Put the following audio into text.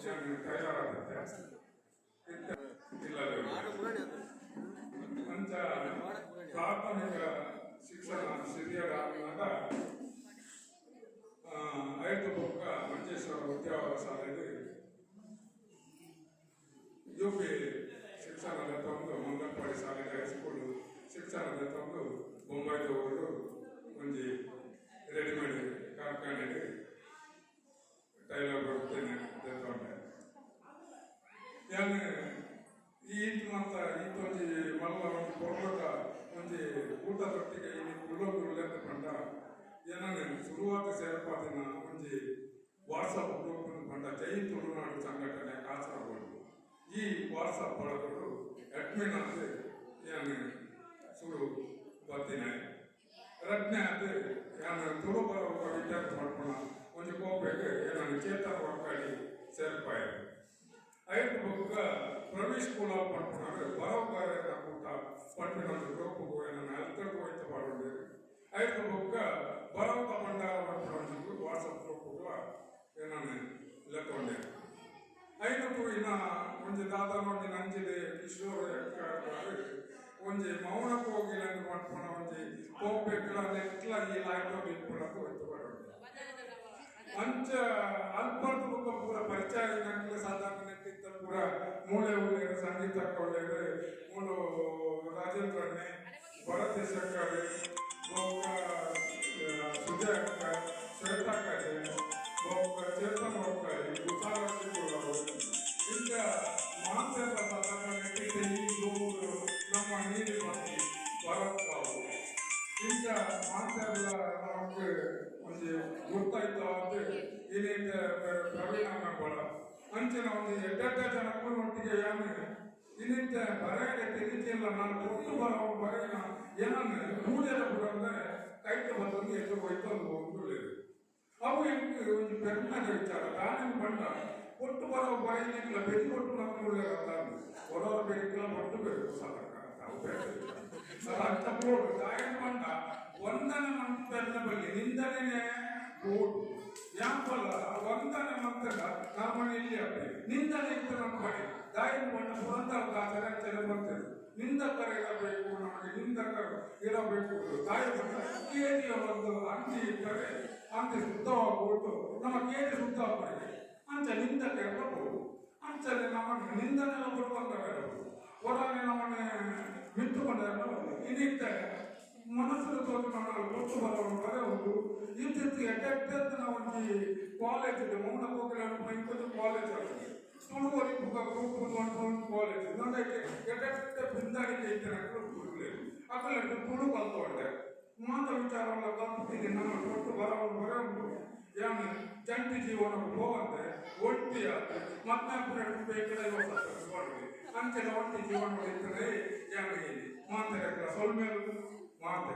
ಯಾನ್ ಟೈಲರ್ ಆದಿತ್ತೆ. ಇತ್ತೆ ಇಲ್ಲದ. ಅಂಚ ಪ್ರಾಥಮಿಕ ಶಿಕ್ಷಣ ಸಿರಿಯಡ್ ಆನಗ, ಐತ ಬೊಕ್ಕ ಮಂಜೇಶ್ವರ ಉದ್ಯಾವರ ಶಾಲೆಡ್ ಯುಪಿ ಶಿಕ್ಷಣ ದೆತ್ತೊಂದು, ಮಂಗಲ್ಪಾಡಿ ಶಾಲೆ, ಹೈಸ್ಕೂಲ್ ಶಿಕ್ಷಣ ದೆತ್ತೊಂದು, ಬೊಂಬಾಯಿದ ಊರು ಒಂಜಿ ರೆಡಿಮೇಡ್ ಕಾರ್ಖಾನೆಡ್ ಟೈಲರ್ ವೃತ್ತಿನ ದೆತ್ತೊಂಡೆ. ಯಾನ್ ಈತ್ ಮಾತ ಈತೊಂಜಿ ಮಲ್ಲ ಒಂಜಿ ಪೊರ್ಲುದ ಒಂಜಿ ಕೂಟದೊಟ್ಟಿಗೆ ಇನಿ ಕುಲ್ಲೊಂದುಲ್ಲೆಂದ್ ಪಂಡ, ಎನನ್ ಸುರುವಾತ್ ಸೇರ್ಪಾದಿನ ಒಂಜಿ ವಾಟ್ಸಪ್ ಗ್ರೂಪ್ ಪಂಡ ಜೈ ತುಳುನಾಡು ಸಂಘಟನೆ ಕಾಸರಗೋಡು. ಈ ವಾಟ್ಸಪ್ ಬಳಗಡು ಅಡ್ಮಿನ್ ಆದ್ ಯಾನ್ ಸುರು ಬತ್ತಿನ. ರಡ್ಡನೇ ಆದ್ ಯಾನ್ ತುಳು ಬರವು ಕವಿತೆ ಮಲ್ಪುನ ಒಂಜಿ ಕೋಪೆಗ್ ಎನನ್ ಚೇತನ್ ವರ್ಕಾಡಿ ಸೇರ್ಪಾಯೆರ್. ಐರ್ದ್ ಬೊಕ್ಕ ಪ್ರವೀಶ್ ಕುಲಾಲ್ ಪನ್ಪುನರ್ ಬರವುಗಾರೆರ್ನ ಕೂಟ ಪನ್ಪಿನ ಒಂಜಿ ಗ್ರೂಪ್ ಎನನ್ ಅಲ್ತರ್ದ್ ಒಯ್ತ್ ಪಾಡೊಂಡೆರ್. ಐರ್ದ್ ಬೊಕ್ಕ ಬರವುದ ಭಂಡಾರ ಪನ್ಪಿನ ಒಂಜಿ ವಾಟ್ಸಪ್ ಗ್ರೂಪ್ ಎನನ್ ಲೆತ್ತೊಂಡೆರ್. ಐನ ತೂಯಿನ ಒಂಜಿ ದಾದನ ಒಂಜಿ ನಂಜಿಡ್ ಕಿಶೋರ್ ಎಕ್ಕಾರ್ ಒಂಜಿ ಮೌನ ಕೋಗಿಲೆಂದ್ ಪನ್ಪುನ ಒಂಜಿ ಕೋಪೆಗ್ಲ ನೆಟ್ಲ ಈ ಲಾಯ್ತೊಂದು ಇಪ್ಪುನಂದ್ ಒಯ್ತ್ ಪಾಡೊಂಡೆರ್. ಅಂಚ ಅಲ್ಪರ್ದ್ ಬೊಕ್ಕ ಪೂರ ಪರಿಚಯ ಆಯಿನಕ್ಲ್ ಸಾಧಾರಣ ನೆಟ್ಟಿತ್ತ ಪೂರ ಮೂಲೆ ಉಲ್ಲೆರ್. ಸಂಗೀತಕ್ಕ ಉಲ್ಲೆರ್, ಮೂಲು ರಾಜೇಂದ್ರಣ್ಣೆ, ಭರತ್ ಶೆಕ್ಕರ್, ಬೊಕ್ಕ ಸುಜಯ್ ಅಕ್ಕ, ಶ್ವೇತಾಕ್ಕಜೆ, ಬೊಕ್ಕ ಚೇತನ್ ವರ್ಕಾಡಿ, ವಿಶಾಲಾಕ್ಷಿ ಕುಲಾಲ್, ಇಂಚ ಮಾತೆರ್ಲ ಸಾಧಾರಣ ನೆಟ್ಟಿತ್ತ. ಈ ಗ್ರೂಪ್ ನಮ್ಮ ನೀಲಿ ಪಂತಿ ಭರತ್ ಬಾಬು, ಇಂಚ ಮಾತೆರ್ಲ ನಮಕ್ ಒಂಜಿ ಗುರ್ತಾಯ್ತವಾದ್ ಇನಿತ ಪ್ರವೀಣ ಮೆಂಬಳ, ಅಂಚಿನ ಒಂಜಿ ಎಡ್ಡೆಡ್ಡೆ ಜನಕ್ಕುನೊಟ್ಟಿಗೆ ಯಾನ್ ಇನ್ನಿತ್ತೆ ಬರೆಯರೆ ತೆರಿಚಿಲ್ಲ. ನಾನು ಒಟ್ಟು ಬರವು ಬರೆಯಿನ ಏನನ್ ಪೂಜೆದ ಪುರಂದ್ರೆ ಕೈಟ್ ಬತ್ತೊಂದು ಎದುರು ಹೋಯ್ತೊಂದು ಹೋಗುದಿಲ್ಲ. ಅವು ಎಂಕ್ ಒಂಜಿ ಪೆರ್ಮೆದ ವಿಚಾರ. ದಾನೆಂದ್ ಪಂಡ ಒಟ್ಟು ಬರವು ಬರೆಯಿನಿಕ್ಲ ಬೆರಿ ಒಟ್ಟು ನಕ್ಕುಲ್ಲೆರ್ ಅತ್ತಾಂದ್. ಒರೊರ ಬೆರಿಕ್ಲ ಒಟ್ಟು ಬೆರಿ ಸಾಧಕ ಅವು ಬೇತೆ ವಿಚಾರ. ಅದು ಅಂಚ ಬೋಡು. ದಾಯೆಗ್ ಪಂಡ ವಂದನೆ ಮನ್ಪೆರ್ನ ಬಲ್ಲಿ, ನಿಂದನೆನೇ ಬೋಡು. ಯಾಪಲ ವಂದನೆ ಮಲ್ತ್ಂಡ ನರಮನಿ ಎಲ್ಯ ಆಪೆ. ನಿಂದನೆ ಇತ್ತೆ ಮನ್ಪಡೆ. ದಾಯೆಗ್ ಪಂಡ ಪುರಂದರ ದಾಸೆರ್ ಅಂಚನೆ ಪನ್ತೆರ್, ನಿಂದಕರ ಇರಬೇಕು, ನಮಗೆ ನಿಂದಕರು ಇರಬೇಕು. ದಾಯೆ ಪಂಡ ಕೇದಿಯ ಒಂದು ಅಂಗಿ ಇಟ್ಟರೆ ಅಂಗಿ ಶುದ್ಧವಾಗುವುದು, ನಮ್ಮ ಕೇದಿ ಶುದ್ಧ ಆಪುಂಡು. ಅಂಚ ನಿಂದಕರ ಬೋಡು. ಅಂಚನೆ ನಮಕ್ ನಿಂದನೆಲ ಕೊಡುವಂತ ಒರಾನೆ ನಮನೆ ಮಿತ್ತ್ ಪಂಡ ಇನಿತ್ತೆ ಮನಸ್ಸು ತೋಜುನ ಗೊತ್ತು ಬರವು ಬರೆ ಉಂಡು. ಇಂಚಿತ್ತಿ ಎಡ್ಡೆ ಎಡ್ಡೆತ್ತಿನ ಒಂಜಿ ಕಾಲೇಜ್ ಮೌನ ಕೋಗಿಲೆ ಇಂಕೊಂಜಿ ಕಾಲೇಜ್ ಆತುಂಡು. ತುಳು ಒರಿಪುಗ ಗ್ರೂಪ್ ಒಂದು ಕಾಲೇಜ್ ಐಕ್ ಎಡ್ಡೆ ಎಡ್ಡೆ ಬಿಂದಾಡಿಕೆ ಇತ್ತಿನಕುಲು ಉಲ್ಲೆರ್. ಅಕುಲೆಗ್ ತುಳು ಕಲ್ತೊಂಡೆ, ಮಾತ ವಿಚಾರಲ ಕಲ್ಪುದಿನಿ. ನಮ್ಮ ಒಟ್ಟು ಬರವು ಬರೆ ಉಂಡು. ಯಾನ್ ಜಂಟಿ ಜೀವನಗ್ ಪೋವಂದೆ ಒಂಟಿ ಆದ್ ಮದ್ಮೆ ಆಪುನೆಡ್ದ್ ಬೇಕಡೆ ಅಂಚನೆ ಒಂಟಿ ಜೀವನ ಇತ್ತುಂಡ ಯಾನ್ ಮಾತೆರೆಗ್ಲ ಸೊಲ್ಮೆಲು ಮಾತೆ.